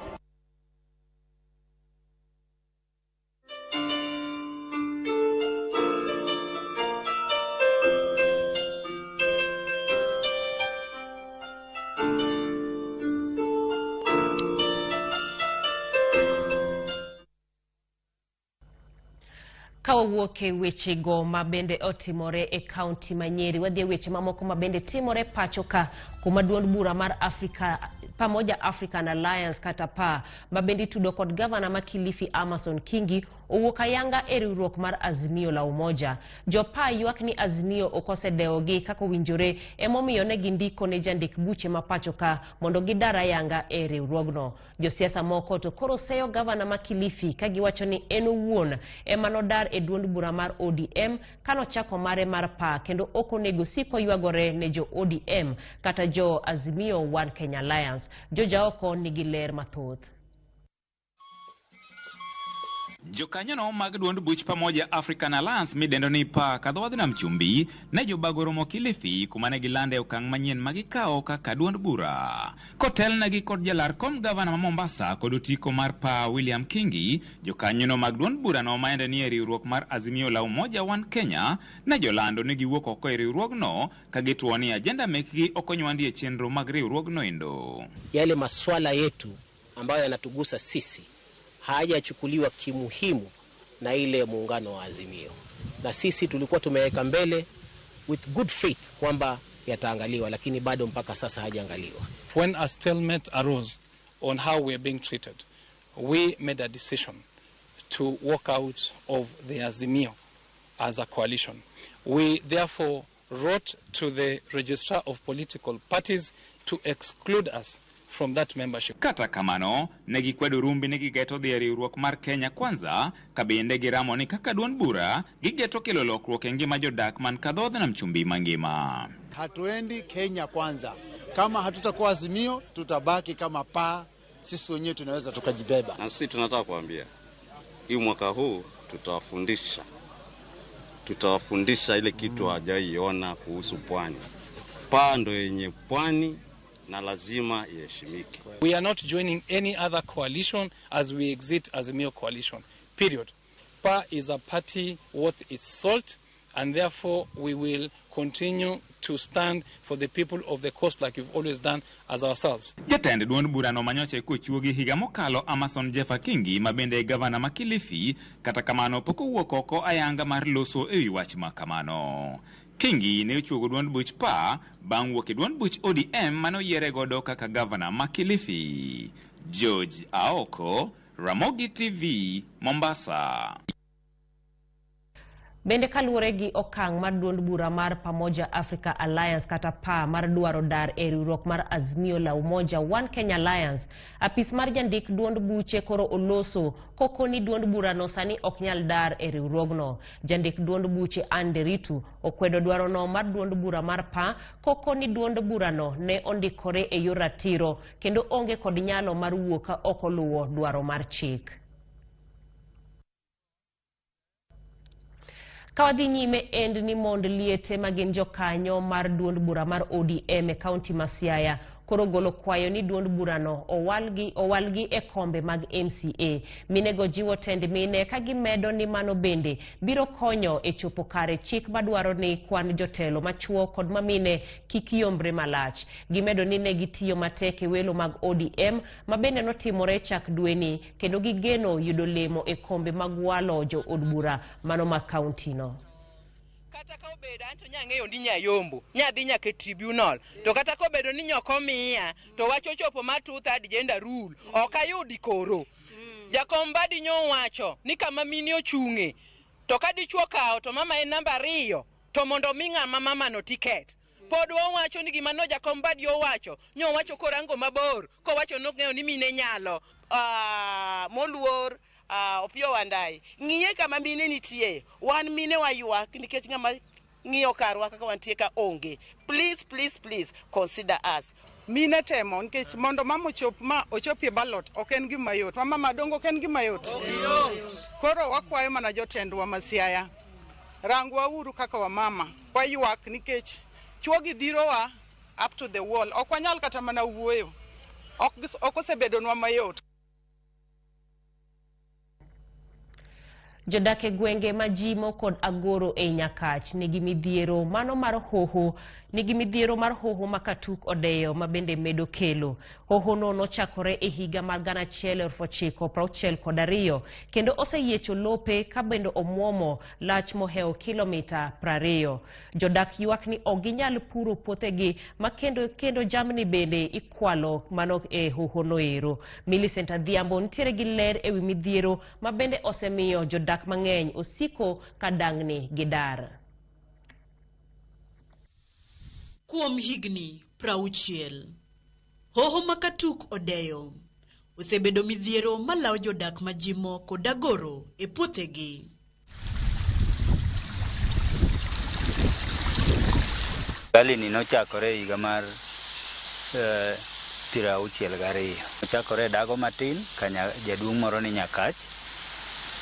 [SPEAKER 1] Ka wawuok e wechego mabende otimore e kaunti ma Nyeri, wadhi e weche mamoko mabende timore pacho ka, kuma duond bura mar Africa Pamoja African Alliance kata PA mabende itudo kod gavana ma Kilifi Amason Kingi owuok ayanga e riwruok mar Azimio la Umoja. Jo PA ywak ni Azimio ok osedewogi kaka owinjore, emomiyo ne gindiko ne jandik buche ma pacho ka mondo gidar ayanga e riwruogno. Josiasa moko to koro seyo gavana ma Kilifi ka giwacho ni en owuon ema nodar e duond bura mar ODM kanochako mare mar PA, kendo ok onego siko ywagore ne jo ODM kata jo Azimio One Kenya Alliance. Jojaoko nigi ler mathoth.
[SPEAKER 26] Jokanyono mag duond buch Pamoja African Alliance midendo ni PA kadho nam chumbi ne jobago romo Kilifi kuma ne gilande okang' manyien ma gikawo kaka duond bura. Kotelnegi kod jalar kom gavana ma Mombasa kod otiko mar PA William Kingi, jokanyono mag duond burano maende ni e riwruok mar Azimio la Umoja One Kenya ne jolando ni giwuok oko e riwruogno ka gituo ni ajenda mekgi ok onywandi e chenro mag riwruogno endo.
[SPEAKER 27] Yale maswala yetu ambayo yanatugusa sisi hayajachukuliwa kimuhimu na ile muungano wa Azimio. na sisi tulikuwa tumeweka mbele with good faith kwamba yataangaliwa, lakini bado mpaka sasa hajaangaliwa.
[SPEAKER 11] When a stalemate arose on how we are being treated, we made a decision to walk out of the Azimio as a coalition. We therefore wrote to the Registrar of Political Parties to exclude us from that membership.
[SPEAKER 26] Kata kamano, ne gikwedo rumbi ni gigeto dhi e riwruok mar Kenya Kwanza, ka bende giramo ni kaka duond bura, gigeto kelo lokruok e ngima jodak man kadhodh nam chumbi mangima.
[SPEAKER 12] Hatuendi Kenya Kwanza. Kama hatutakuwa Azimio, tutabaki kama paa, sisi wenyewe tunaweza tukajibeba.
[SPEAKER 13] Na sisi tunataka kuambia, hii mwaka huu tutawafundisha. Tutawafundisha ile kitu hawajaiona kuhusu pwani. Paa ndo yenye pwani na lazima iheshimike.
[SPEAKER 11] We are not joining any other coalition as we exit Azimio coalition. Period. PA is a party worth its salt, and therefore we will continue to stand for the people of the coast like we've always done as ourselves.
[SPEAKER 26] Jatend duond burano manyocha kochuogi higa mokalo Amason Jeffa Kingi ma bende gavana ma Kilifi, kata kamano pok owuok oko ayanga mar loso ewi wach ma kamano. Kingi ne ochuogo duond buch PA bang' wuok e duond buch ODM mane oyiere godo kaka gavana ma Kilifi. George Aoko, Ramogi TV, Mombasa.
[SPEAKER 1] Bende kaluwore gi okang' mar duond bura mar Pamoja Africa Alliance kata PA mar dwaro dar e riwruok mar Azimio la Umoja One Kenya Alliance, apis mar jandik duond buche koro oloso koko ni duond burano sani ok nyal dar e riwruogno. Jandik duond buche Anne Nderitu okwedo dwarono mar duond bura mar PA koko ni duond burano ne ondikore e yor ratiro kendo onge kod nyalo mar wuok ka ok oluwo dwaro mar chik. Ka wadhi nyime end ni mond liete ma gin jokanyo mar duond bura mar ODM e kaunti ma Siaya koro golo kwayo ni duond burano owalgi e kombe mag MCA. Minego jiwo tend mine ka gimedo ni mano bende biro konyo e chopo kare chik madwaro ni kwan jotelo machuo kod mamine kik yombre malach. Gimedo ni ne gitiyo matek e welo mag ODM ma bende notimore chak dweni kendo gigeno yudo lemo e kombe mag walo jo od bura mano ma kaunti no.
[SPEAKER 14] Kata ka obedo anto nyang'eyo ni nyayombo nyadhi nyaka e tribunal, to kata kobedo ni nyoko miya to wach ochopo mar 2/3 gender rule ok ayudi koro. Jakom Mbadi nyowacho ni kama mine ochung'e to ka dichuo kawo to mama en namba 2 to mondo mi ng'ama mama no tiket. Pod wawacho ni gima no Jakom Mbadi owacho nyowacho korango mabor kowacho nong'eyo ni mine nyalo.
[SPEAKER 15] Moluor Opiyo Wandayi ng'iye kama mine nitie, wan mine waywak nikech ng'ama ng'iyo karwa kaka wantie ka onge. Please, please, please consider us.
[SPEAKER 16] Mine temo nikech mondo mama ochop ma ochopie ballot ok en gima yot. Mama madongo ok en gima yot. Koro wakwayo mana jotendwa ma Siaya, rangwa uru kaka wamama, waywak nikech chuogi dhirowa up to the wall. Ok wanyal kata mana wuoyo. Ok osebedonwa mayot.
[SPEAKER 1] Jodak e gwenge ma Jimo kod Agoro e Nyakach nigi midhiero mano mar hoho nigi midhiero mar hoho ma Katuk odeyo ma bende medo kelo. Hoho no nochakore e higa mar 1962 kendo oseyiecho lope ka bende omuomo lach mohewo kilomita 20. Jodak ywak ni ok ginyal puro puothegi ma kendo jamni bende ikwalo mano e hoho no ero. Millicent Adhiambo nitiere gi ler ewi midhiero ma bende osemiyo jodak mang'eny osiko ka dang'ni gi dar.
[SPEAKER 17] Kuom higni 60, hoho ma Katuk odeyo osebedo midhiero malawo jodak ma Jimo kod Agoro e puothegi.
[SPEAKER 28] Gali ni nochakore e higa mar 62. Nochakore e dago matin ka jaduong' moro ni Nyakach,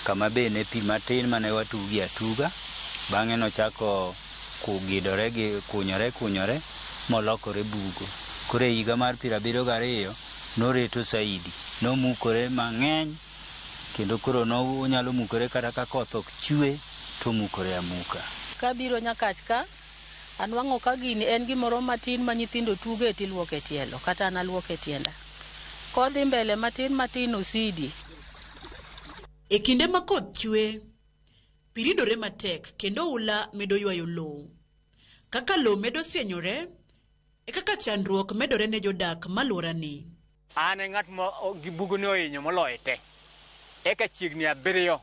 [SPEAKER 28] kama be ne pi matin mane watugi atuga. Bang'e nochako kugidore gi kunyore molokore bugo. Koro e higa mar 72 noreto saidi, nomukore mang'eny kendo koro onyalo mukore kata ka koth ok chwe to omukore amuka.
[SPEAKER 29] Kabiro Nyakach ka, anwang'o ka gini en gimoro matin ma nyithindo tuge tiluoke tielo, kata an aluoke tienda. Kodhi mbele matin matin osidi.
[SPEAKER 17] E kinde ma koth chwe, Pi ridore matek kendo oula medo ywayo lowo. Kaka lowo medo sienyore, e kaka chandruok medore ne jodak malworani.
[SPEAKER 10] An e ng'at ma gi bugoni ohinyo moloyo te. Eka chiegni 7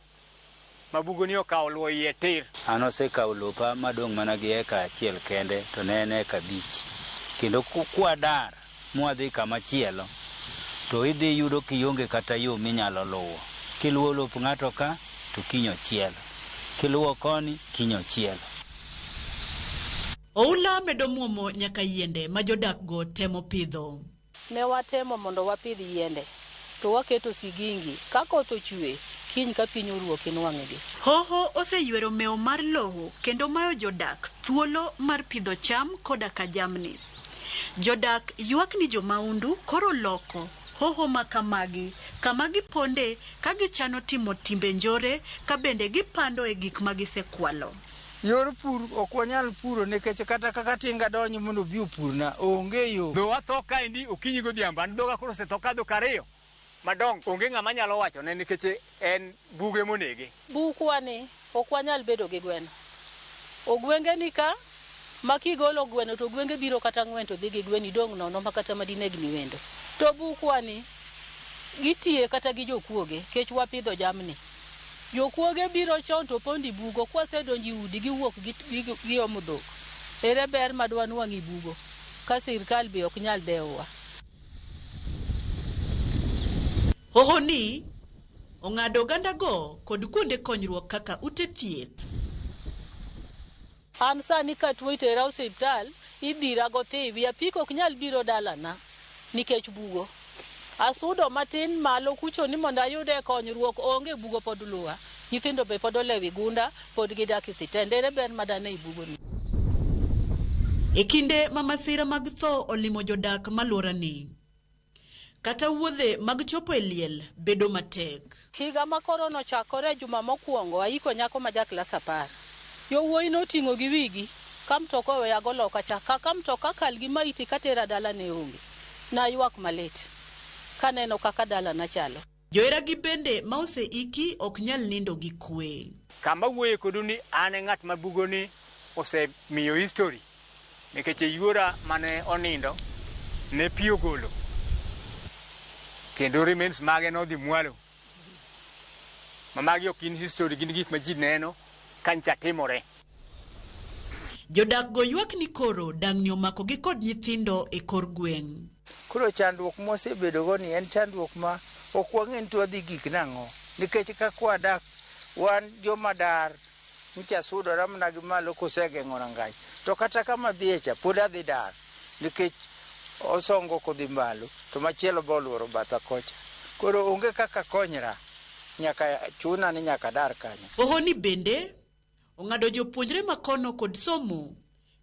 [SPEAKER 10] ma bugoni okawo luwo iye tir.
[SPEAKER 28] An osekawo lopa madong' mana gi eka 1 kende to ne en eka 5. Kendo kwadar mwadhi kama chielo to idhi yudo kionge kata yo minyalo luwo. Kiluwo lop ng'ato ka to kinyo chielo. Kiluwo koni kinyo chielo.
[SPEAKER 17] Oula medo muomo nyaka yiende ma jodakgo temo pidho.
[SPEAKER 29] Ne watemo mondo wapidh yiende to waketo sigingi ka koth ochwe kiny ka piny oruo ok inwang'gi.
[SPEAKER 17] Hoho oseywero mewo mar lowo kendo mayo jodak thuolo mar pidho cham koda ka jamni. Jodak ywak ni jomaundu koro loko hoho ma kamagi kama giponde ka gichano timo timbe njore ka bende gipando e gik ma gisekwalo.
[SPEAKER 18] Yor pur ok wanyal puro nikech kata kaka tinga donjo mondo obi opurna onge yo.
[SPEAKER 10] Dhowa tho kaendi okinyi godhiambo, an dhoga koro osetho ka dhok 2 madongo, onge ng'ama nyalo wachone nikech en buge monege.
[SPEAKER 29] Bukwa ni ok wanyal bedo gi gweno. Ogwenge ni ka ma kigolo gweno to gwenge biro kata 4 to dhi gi gwen idong' nono ma kata madinegni wendo. To bukwa ni gitiye kata gi jokuoge kech wapidho jamni. Jokuoge biro chon to pondi bugo kwasedonjo e udi giwuok giomo dhok. Ere ber madwa nwang'o e bugo ka sirkal be ok nyal dewowa.
[SPEAKER 17] Hoho ni ong'ado ogandago kod kuonde konyruok kaka ute thieth.
[SPEAKER 29] An sani ka tuo itera osiptal, idhira go thiwi, apiko ok nyal biro dalana nikech bugo. Asudo matin malo kucho ni mondo ayude konyruok onge bugo pod luwa. Nyithindo be pod olewi gunda, pod gidak e sitende, ere ber madane i bugoni.
[SPEAKER 17] E kinde ma masira mag tho olimo jodak malworani, kata wuodhe mag chopo e liel bedo matek.
[SPEAKER 29] Higa ma korona ochakore juma mokwongo aiko nyako ma ja klas 10. Yowuoyi noting'o gi wigi ka mtoka oweyago loka cha, kaka mtoka kal gi maiti katera dala ne onge. Naywak malit kaneno kaka dalana chalo.
[SPEAKER 17] Joheragi bende ma oseiki ok nyal nindo gi kwe.
[SPEAKER 10] Kama wuoye kodu ni an e ng'at ma bugoni osemiyo history nikech yuora mane onindo ne pi ogolo kendo remains mage nodhi mwalo. Ma magi ok gin history, gin gik ma ji neno ka ncha timore.
[SPEAKER 17] Jodak go ywak ni koro dang'ni omakogi kod nyithindo e kor gweng'.
[SPEAKER 18] Koro chandruok mwasebedogo ni en chandruok ma ok wang'e ni to wadhi gik nang'o. Nikech kaka wadak wan joma dar ncha sudora mana gi malo kosegeng'o rangach. To kata kama dhiye cha pod adhi dar nikech osongo kodhi malo to machielo be oluoro batha kocha. Koro onge kaka konyra, nyaka chuna ni nyaka dar kanyo.
[SPEAKER 17] Hoho ni bende ong'ado jopuonjre makono kod somo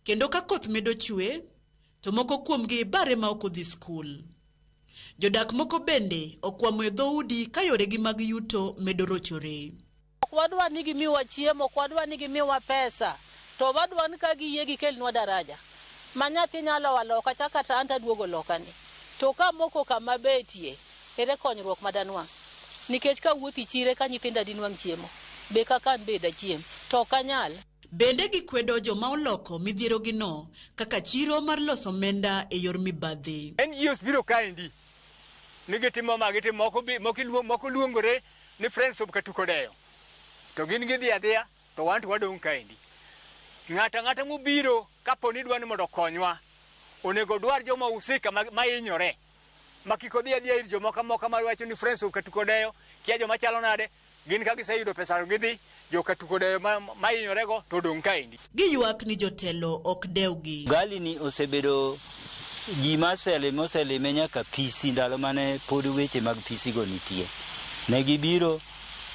[SPEAKER 17] kendo ka koth medo chwe to moko kuomgi bare ma ok odhi skul. Jodak moko bende okwamo e dhoudi ka yoregi mag yuto medo rochore.
[SPEAKER 29] Ok wadwa ni gimiwa chiemo, ok wadwa ni gimiwa pesa, to wadwa ni ka giyie gikelnwa daraja. Ma nyathi nyalo a loka cha kata an taduogo loka ni. To ka moko kama betie, ere konyruok madanwang'? Nikech kawuotho e chire ka nyithinda dinwang' chiemo, be kaka an be dachiem, to ok anyal.
[SPEAKER 17] Bende gikwedo joma oloko midhierogino kaka chiro mar loso omenda e yor mibadhi.
[SPEAKER 10] NGOs biro kaendi ni gitimo ma gitimo moko, moko luongore ni Friends of Katuko Deyo. To gin gidhi adhiya to wan to wadong' kaendi. Ng'ato ang'ata mobiro kapo ni dwa ni mondo okonywa, onego dwar joma husika ma hinyore. Ma kik odhi adhiya ir jomoko amoka ma wacho ni Friends of Katuko Deyo, kia joma chalo nade, gin ka giseyudo pesa to gidhi, jo Katuko Deyo ma hinyorego to odong' kaendi.
[SPEAKER 17] Giywak ni jotelo ok dewgi.
[SPEAKER 28] Gali ni osebedo gima oselime oselime nyaka PC ndalo mane pod weche mag PC go nitie. Ne gibiro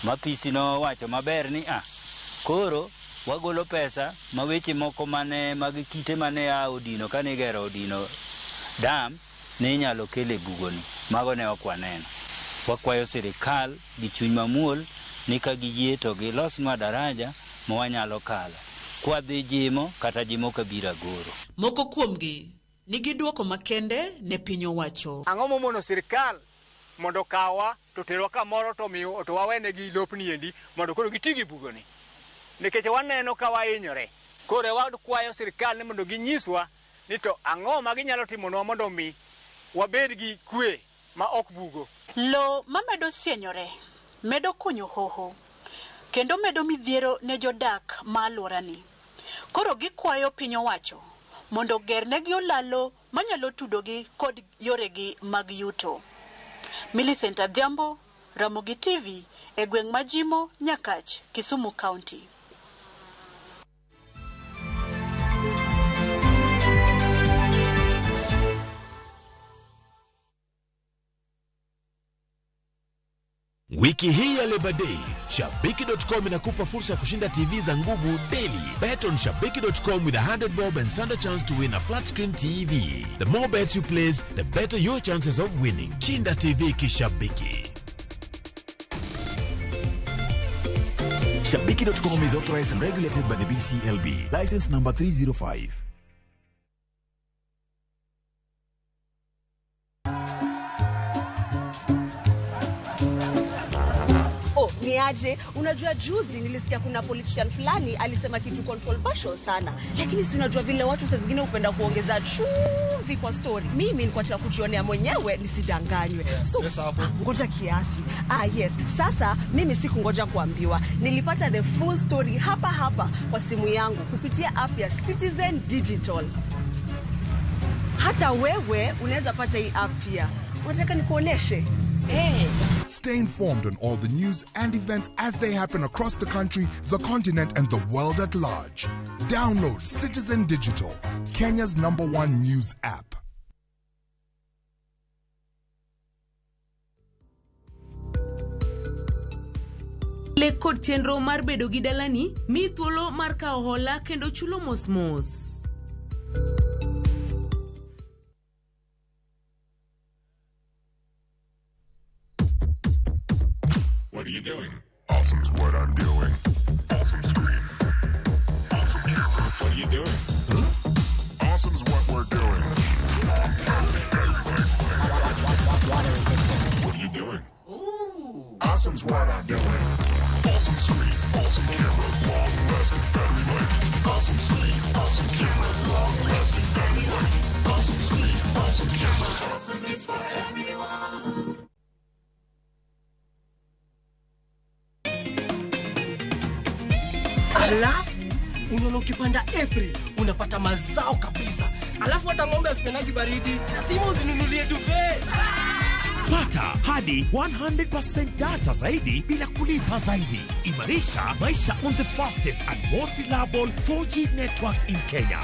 [SPEAKER 28] ma PC nowacho maber ni a koro wagolo pesa ma weche moko mane mag kite mane a Odino kane igero Odino dam ne inyalo kel e bugoni. Mago ne ok waneno. Wakwayo sirikal gi chuny mamuol ni ka giyie to gilosnwa daraja ma wanyalo kalo. Kwadhi jimo kata jimo kabiro Agoro.
[SPEAKER 17] Moko kuomgi nigi duoko makende ne piny owacho.
[SPEAKER 10] Ang'o momono sirikal mondo okawa to terwa kamoro to miyo to wawenegi lopni endi mondo koro giti gi bugoni. Nikech waneno ka wahinyore. Koro wakwayo sirikal ni mondo ginyiswa ni to ang'o ma ginyalo timonwa mondo mi wabed gi kwe ma ok bugo.
[SPEAKER 17] Lowo mamedo sienyore medo kunyo hoho kendo medo midhiero ne jodak ma alworani. Koro gikwayo piny owacho mondo ogernegi olalo manyalo tudogi kod yoregi mag yuto. Millicent Adhiambo, Ramogi TV, e gweng' ma Jimo, Nyakach, Kisumu County.
[SPEAKER 2] Wiki hii ya Labor Day, Shabiki.com inakupa fursa ya kushinda TV za nguvu daily. Bet on Shabiki.com with a 100 bob and stand a chance to win a flat screen TV. The more bets you place, the better your chances of winning. Shinda TV kishabiki.
[SPEAKER 4] Shabiki.com is authorized and regulated by the BCLB. License number 305.
[SPEAKER 19] Oh, ni aje? Unajua juzi nilisikia kuna politician fulani alisema kitu controversial sana, lakini si unajua vile watu saa zingine hupenda kuongeza chumvi kwa story. Mimi nilikuwa nataka kujionea mwenyewe nisidanganywe. So ngoja kiasi. Ah, yes. Sasa mimi sikungoja kuambiwa, nilipata the full story hapa hapa kwa simu yangu kupitia app ya Citizen Digital. Hata wewe unaweza pata hii app pia. Unataka nikuoneshe? Hey.
[SPEAKER 20] Stay informed on all the news and events as they happen across the country, the continent, and the world at large. Download Citizen Digital, Kenya's number one news app.
[SPEAKER 21] Lek kod chenro mar bedo gi dalani miyi thuolo mar kawo hola kendo chulo mos mos.
[SPEAKER 20] What are you doing? Awesome's what I'm doing. Awesome screen. Awesome camera. What are you doing? Huh? Awesome's what we're doing.
[SPEAKER 22] Water resistant.
[SPEAKER 20] What are you doing? Ooh. Awesome's what I'm doing. Awesome screen. Awesome camera. Long lasting battery life. Awesome screen. Awesome camera. Long lasting battery life. Awesome screen. Awesome camera.
[SPEAKER 22] Awesome is for everyone.
[SPEAKER 23] Alafu unaona ukipanda April unapata mazao kabisa. Alafu hata ng'ombe asipendagi baridi, lazima uzinunulie duvet.
[SPEAKER 2] Pata hadi 100% data zaidi bila kulipa zaidi. Imarisha maisha on the fastest and most reliable 4G network in Kenya.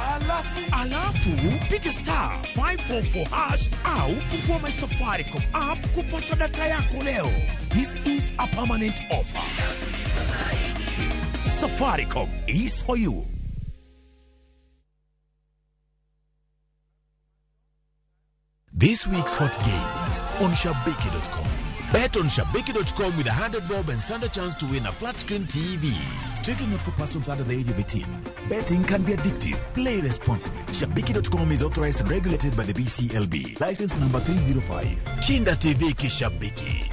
[SPEAKER 2] Alafu piga star 544 hash au fungua my Safaricom app kupata data yako leo. This is a permanent offer. Safaricom is for you. This week's hot games on Shabiki.com. Bet on Shabiki.com with a 100 bob and stand a chance to win a flat screen TV.
[SPEAKER 4] Strictly not for persons under the age of 18. Betting can be addictive. Play responsibly. Shabiki.com is authorized and regulated by the BCLB. License number 305.
[SPEAKER 2] Shinda TV kishabiki.